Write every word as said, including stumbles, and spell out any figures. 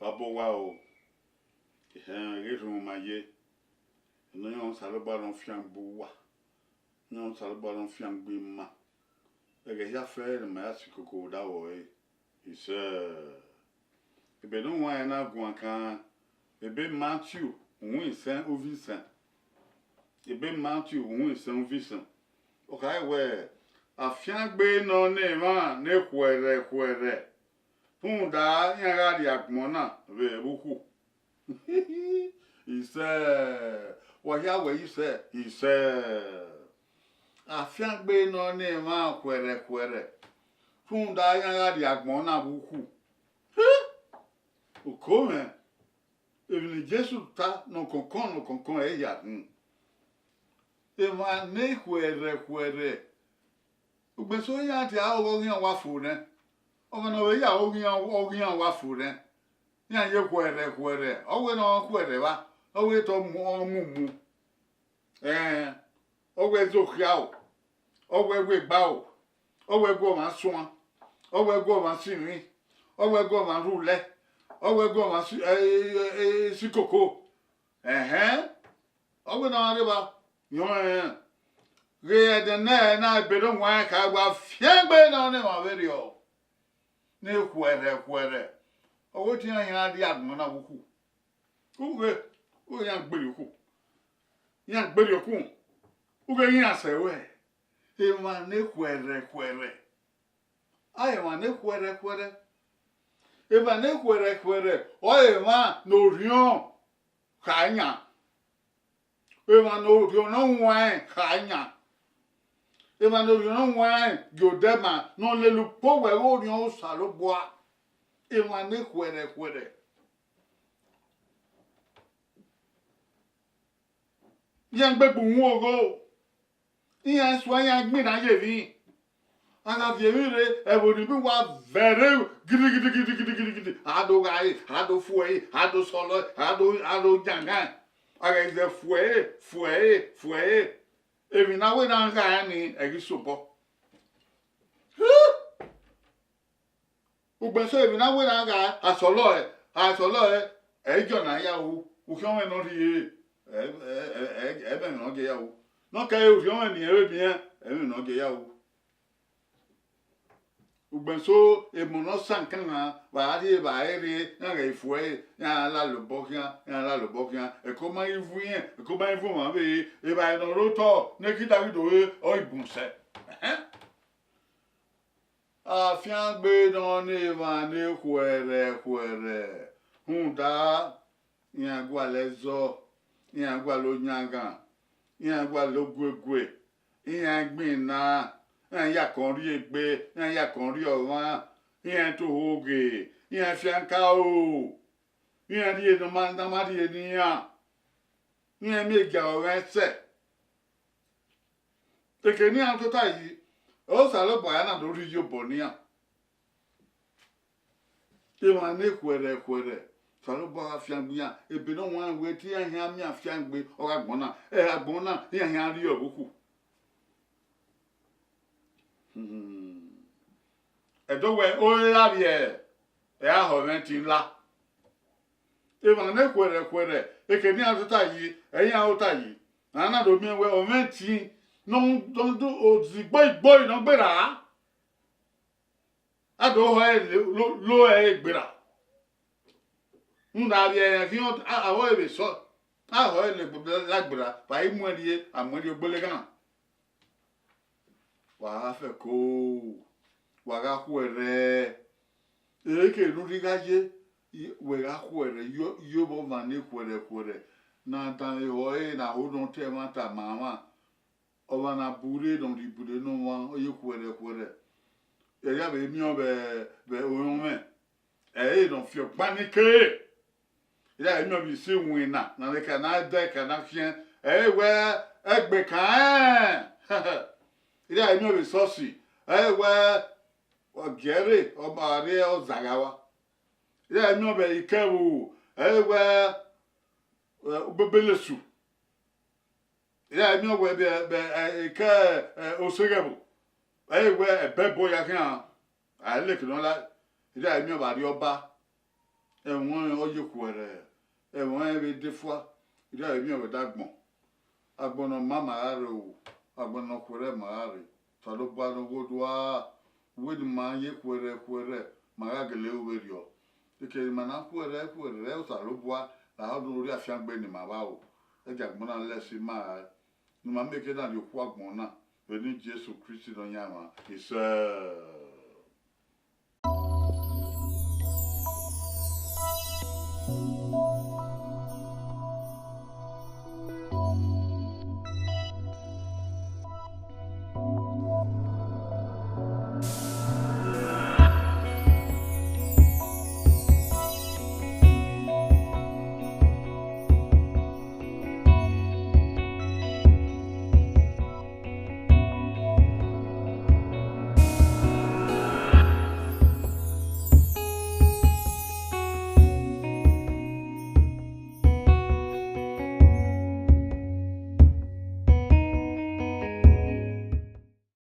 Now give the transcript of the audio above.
Baba owa o, ehẹn, ghe rhunmwuda ma ye, ne Osanobua nọ fiangbe uwa, ne Osanobua nọ fiangbe ima, ẹghẹ hia fẹẹrẹ ne ima ya si koko vbe odaro ẹre, isẹ. Ebe ne uwa rẹn na guan kan, ebe Matiu uhunmwu isẹn uvbi isẹn. Ebe Matiu uhunmwu isẹn uvbi isẹn. Ọ khare wẹẹ, afiangbe nọ ne emwa ne khuẹrhẹ khuẹrhẹ, rhunmwuda iran gha rrie agbọn na vbe ẹvbo ukhu. Isẹ, wa hia wẹ isẹ, isẹ. Afiangbe nọ ne emwa khuẹrhẹ khuẹrhẹ, rhunmwuda iran gha rrie agbọn na vbe ukhu. Uko mwẹ, emwi ne Jesu ta ne ọkọnkọn ne ọkọnkọn ẹ ya khin. Emwa ne khuẹrhẹ khuẹrhẹ, ugbẹn eso iran tie aro ọghe ọghian wa fo nẹ. Ọmwa ne ọ vbe ya ọghian, ọghian wa fo nẹ. Iran ye khuẹrhẹ khuẹrhẹ, ọ wẹ ne ọ khuẹrhẹ evba, ọ wẹ te ọ mu, ọ mu mu. Ẹn, ọ wẹ zẹ okhiaro, ọ wẹ wegba o, ọ wẹ gu ọmwa suan, ọ wẹ gu ọmwa sinmwi, ọ wẹ gu ọmwa rhulẹ, ọ wẹ gu ọmwa si, ẹ, ẹ, ẹ, si koko. Ẹhẹn, ọ wẹ ne ọ rre evba, yọnrẹn. Ghe ẹdẹ nẹ na ebe ne ọ wan ka wa fiangbe nọ ne emwa vberriọ, ne khuẹrhẹ khuẹrhẹ, ọ wẹ te iran hia rrie agbọn na vbe ukhu. Ughe, ughe iran gberriọ ukhu, iran gberriọ ukhu, ughe iran sẹ ruẹ, emwa ne khuẹrhẹ khuẹrhẹ. A emwa ne khuẹrhẹ khuẹrhẹ. Emwa ne khuẹrhẹ khuẹrhẹ, ọ emwa ne orhiọn kha yan. Emwa ne orhiọn ne ọ huanrẹn kha yan. Emwa ne orhiọn ne ọ huanrẹn gie odẹ ma, ne ọ lele ukpo wẹ vbe orhiọn Osanobua. Emwa ne khuẹrhẹ khuẹrhẹ. Iran gbegbe uhunmwu ogho, iran suẹn, iran gbinna ye emwi. A gha viọ emwi rre, ẹvbo ni bi wa vẹ rre gidigidigidi, a do gha re, a do fu ẹre, a do sọlọ ẹre, a do, a do yangan. A gha zẹ fu ẹre, fu ẹre, fu ẹre, emwi ne a wẹ ne a gha rẹn ni, ẹ ghi sobọ. Ugbẹn eso emwi ne a wẹ ne a gha, a sọlọ ẹre, a sọlọ ẹre, ẹ i jọ ne a ya ru, ukhiọnmwẹ ne ọ rhie, ẹ, ẹ, ẹ, ẹ, ẹmwẹ ne ọ gie ya ru. Ne ọ kẹre urhiọnmwẹ ne irẹn vbe miẹn, ẹmwẹ ne ọ gie ya ru. Ugbẹn eso emọ ne ọ san kan na, vbe a rhie, vbe a rhie, iran ghẹ fu ẹre, iran lala obọ khian, iran lala obọ khian. Ẹko ma i vu irẹn, ẹko ma i vu ọmwa vbe, evbare ne ọ rre otọ, ne kidawida ọre, ọ i bun sẹ. Ẹhẹn. Afiangbe nọ ne emwa ne khuẹrhẹ khuẹrhẹ, rhunmwuda iran gualọ ẹzọ, iran gualọ oyanghan, iran gualọ oguegue, iran gbinna, iran ya kọn rrie egbe, iran ya kọn rrie ọmwa, iran toho ghe, iran fian ka ro, iran rhie ne ọ ma, ne a ma rhie ne iran, iran miẹn egia ọghẹn sẹ. Eke ne iran tota yi, Osanobua ya na do rhie iyobọ ne iran. Emwa ne khuẹrhẹ khuẹrhẹ, Osanobua gha fiangbe iran, ebe ne ọ wan wẹ te iran hia miẹn afiangbe ọghe agbọn na, ẹ, agbọn na, iran hia rrie ọvbokhu. Hmm. Ẹdẹ wẹ ore ra rrie, ẹ a họ mwẹ ẹtin la. Emwa ne khuẹrhẹ khuẹrhẹ, eke ne iran tota yi, ẹ iran tota yi. A na do miẹn wẹ ọ mwẹ ẹtin ne ọ, ne ọ do ozigbo igbo ne ọ gberra. A do họ ẹre lo, lo, lo ẹre gberra. Rhunmwuda vbe ẹre khian, a, a họ ẹre vbe sọ, a họ ẹre la gberra, wa i mu ẹre rrie, a mu ẹre rrie ogboleghan. Wa gha fẹko, wa gha khuẹrhẹ. Eke ne u rhie gha ye, i, wẹ gha khuẹrhẹ, yo, yo vbe ọmwa ne khuẹrhẹ khuẹrhẹ, ne a danmwehọ ẹre, ne a ho ne ọ ta ẹmwata ma mwa. Ọmwa ne a bun rre, ne ọ rhie bun rre ne ọmwa, ọ ye khuẹrhẹ khuẹrhẹ. Ẹ ya vbe miẹn vbe, vbe orọnmwẹ, ẹ i re ne ọ fi ọgban ni kere. Iran miẹn vbe isi iwinna, ne a ka na dẹ ka na khiẹn, ẹ i wẹ ẹgbe kan rẹn. Iran miẹn vbe esọsi, ẹ i wẹ ọ gie ẹre, ọ ma rrie ọzaghawa. Iran miẹn vbe ikẹvbo, ẹ i wẹ, ẹ, ubebelesu. Iran miẹn wẹ vbe, vbe, ẹ, ke, ẹ, oseghẹvbo, ẹ i wẹ ẹbẹbo ya khian, a leke ne ọ la, iran miẹn vbe arriọba. Ẹmwẹ ọnrẹn ọ ye khuẹrhẹ, ẹmwẹ ọnrẹn vbe de fua, irẹn vbe miẹn ọvbẹdagbọn. Agbọn ne ọ ma ma gha rre o, agbọn ne ọ khuẹrhẹ ma gha rre. Osanobua ne owa dua, wẹ ne ima ye khuẹrhẹ khuẹrhẹ, ma gha gele ru vberriọ. Eke ne ima na khuẹrhẹ khuẹrhẹ Osanobua, lahọ ne u rhie afiangbe ne ima vba ro. Ẹjagbọn na lẹ ẹse ima rae, ne ima miẹn ekhọe na rhie okhuo agbọn na, vbe eni Jesu Kristi Nọyaẹnmwa. Isẹ.